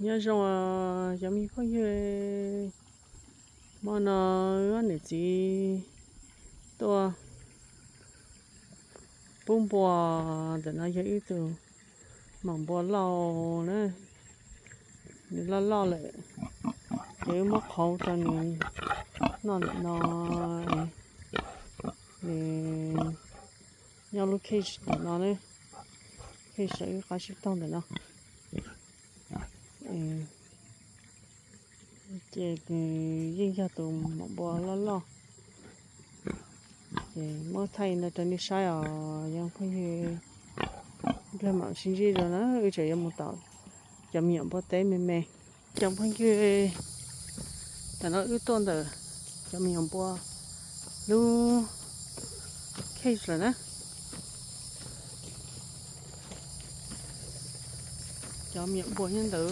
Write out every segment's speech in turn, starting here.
Nyob zoo cov me phooj ywg, hmo no wb niam txiv tuaj pub npua. Ntawm no yog ib tug maum npua lauj na, nws loj loj lawm, ces wb muab qhauv rau nws noj ntawm no. Nws nyob lub cage ntawm no, cage wb qab sib taug ntawm no. Ces yeej yog tus maum npua loj loj. Ces muab thaij no rau nej saib os cov phooj ywg. Nplog mam sib ntsib dua na, wb tseem yuav mus tom cov me nyuam npua teb me me. Cov phooj ywg, tam no wb tuaj ntawm cov me nyuam npua lub cage lawm na. Cov me nyuam npua nyob ntawd,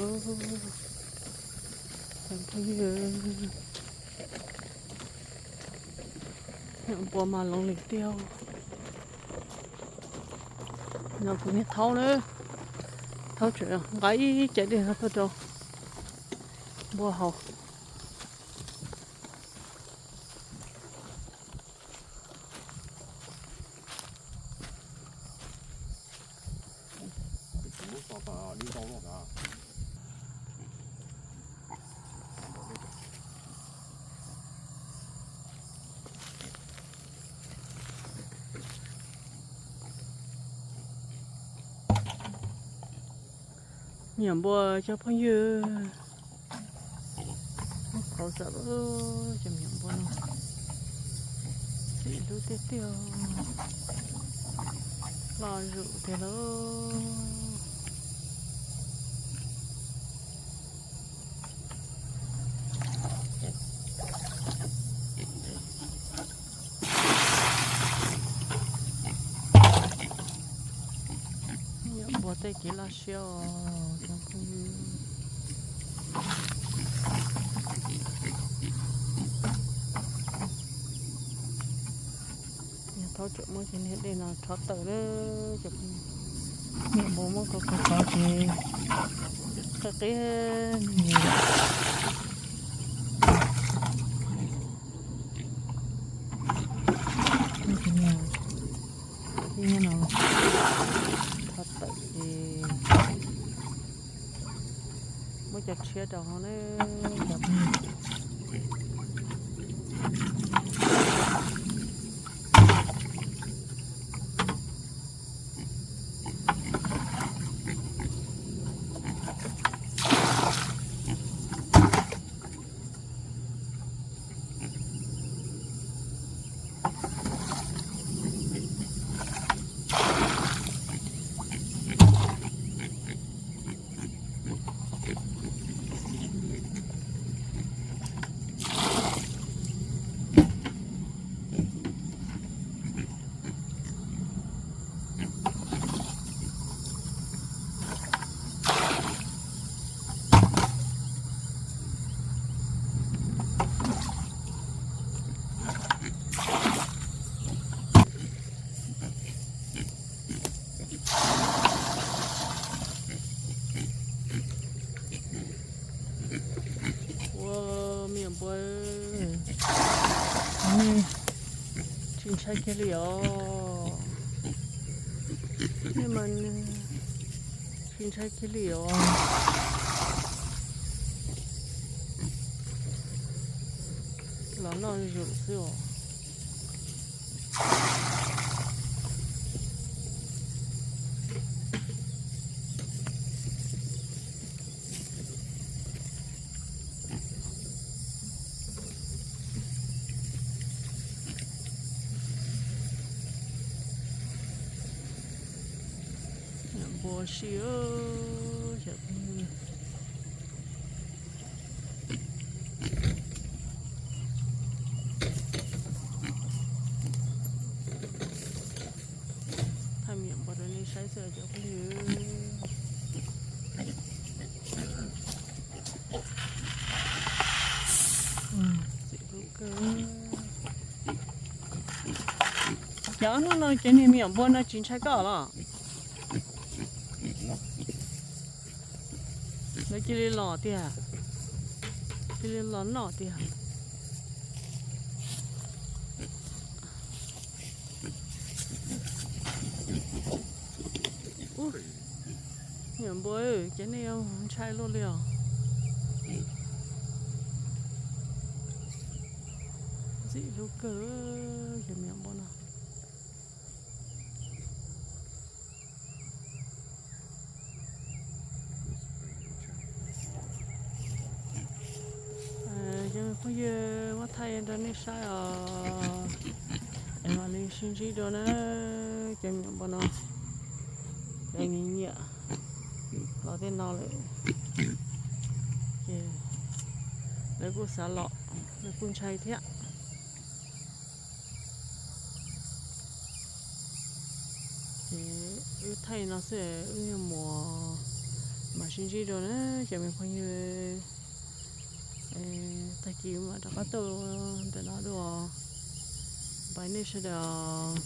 cov phooj ywg, me nyuam npua mas lonely tiag. No kuv niag thaub na, thaub tseem nqa ib ce dej no tuaj rau npua haus. Me nyuam npua cov phooj ywg, muab qauv tawm, cov me nyuam npua no txim hlub tiag tiag, loj zuj tiag lauj. Npua tej kev loj siab os cov phooj ywg. Thaub tseem muab cov niag dej no rho tawm na cov phooj ywg. Niag npua muab kov kov kov ces qe qe. Niag no rho tawm ces muab cov tshiab rau hauv na cov phooj ywg. Ua, me nyuam npua, nej tsis ntshai kiag li os. Nej mas tsis ntshai kiag li os. Los noj zus xwb os. Npua si, xyov thaij me nyuam npua rau nej saib xwb cov phooj ywg. Cov hnub no cov niag me nyuam npua no tsis ntshai koj los? Lawv Cia li los tiag, cia li los noj tiag. Ub, me nyuam npua, ces nej yuav ntshai luaj li os. Ntxim hlub kawg cov me nyuam npua no. Cov me phooj ywg, muab thaij rau nej saib os, es mam li sib ntsib dua na. Cov me nyuam npua no, cov nyiam nyiam los tej no lawm, ces lawv kuj xav los, lawv kuj ntshai thiab. Ces wb thaij no xwb, wb yuav mus, mam sib ntsib dua na cov me phooj ywg. Tag kis mam rov qab tuaj ntawm no dua. Bye nej sawv daws.